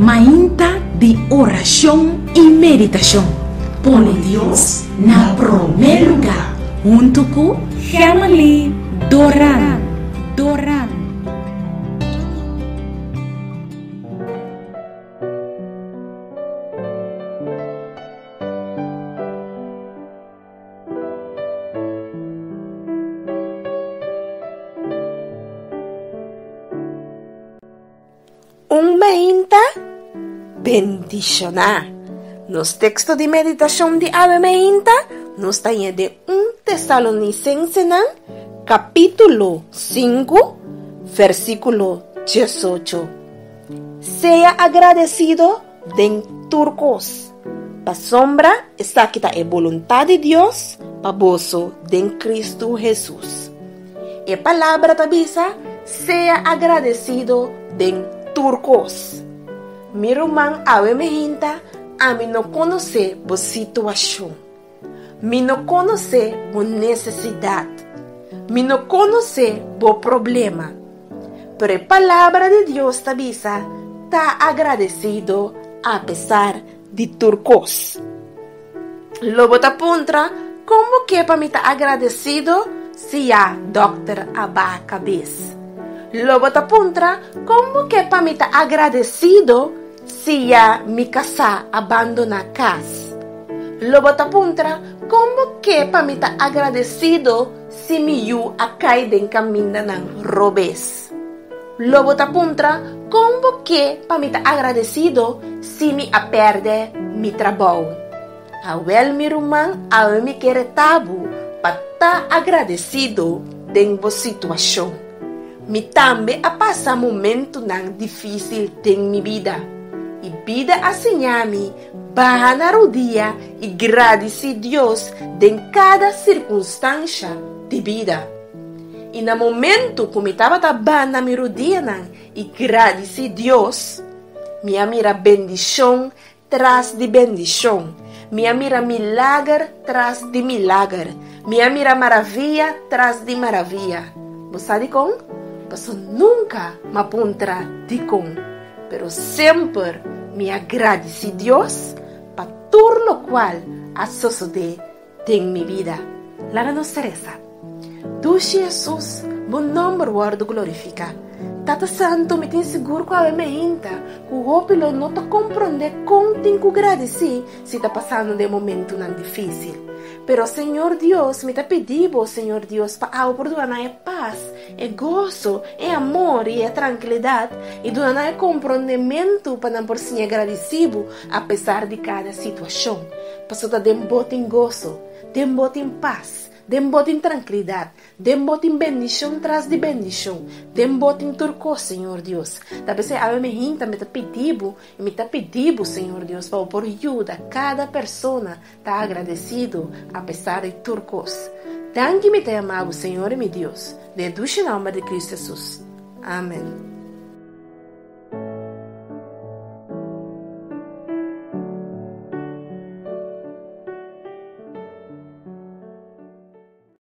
Mainta di orashon i meditashon. Pone Dios na promé lugá huntu ku Gemily Doran. Doran. Un mainta bendishoná. Nos teksto di meditashon di awe mainta nos ta haña den un Tesalonisensenan kapítulo 5 versíkulo 18. Sea agradesido den tur kos, pasobra esaki ta e boluntat di Dios pa boso den Kristu Hesus. E palabra ta bisa, Sea agradesido den tur kos. Mi ruman awe mi hinta, ami no konosé bo situashon. Mi no konosé bo nesesidat. Mi no konosé bo problema. Pero e palabra di Dios ta bisa, Ta agradesido apesar di tur kos. Lo bo ta puntra, Kon bo ke pa mi ta agradesido si ya dòkter a baha kabes? Lo bo ta puntra, Kon bo ke pa mi ta agradesido si ya mi kasá a bandoná kas? Lo bo ta puntra, Kon bo ke pa mi ta agradesido si mi yu a kai den kamindanan robes? Lo bo ta puntra, Kon bo ke pa mi ta agradesido si mi a pèrdè mi trabou? Awèl mi ruman, awe mi ke reta bo pa ta agradesido den bo situashon. Mi tambe a pasa momentunan difísil den mi bida, i bida a siña mi baha na rudia i gradisí Dios den kada sirkunstansha di bida. I na momentu ku mi tabata baha na mi rudianan i gradisí Dios, mi a mira bendishon tras di bendishon. Mi a mira milager tras di milager. Mi a mira maravia tras di maravia. Bo sa dikon? Paso nunka m'a puntra dikon. Pero semper mi a gradisí Dios pa tur lokual a sosodé den mi bida. Laga nos resa. Dushi Hesus, bo nomber wòrdu glorifiká. Tata Santu, mi tin sigur ku awe meinta ku hopi lo no ta komprondé kon tin ku gradisí si ta pasando den momentunan difísil. Pero Señor Dios, mi ta pidi bo, Señor Dios, pa awe por duna nan e pas, e goso, e amor i e trankilidat, i duna nan e komprondementu pa nan por siña gradisí bo apesar di kada situashon. Pasobra ta den bo tin goso, den bo tin pas, den bo tin trankilidat, den bo tin bendishon tras di bendishon, den bo tin tur kos, Señor Dios. Ta p'esei awe mi hinta mi ta pidi bo i mi ta pidi bo, Señor Dios, pa bo por yuda kada persona ta agradesido apesar di tur kos. Danki mi ta yama bo, Señor i mi Dios, den e dushi nòmber di Kristu Hesus. Amen.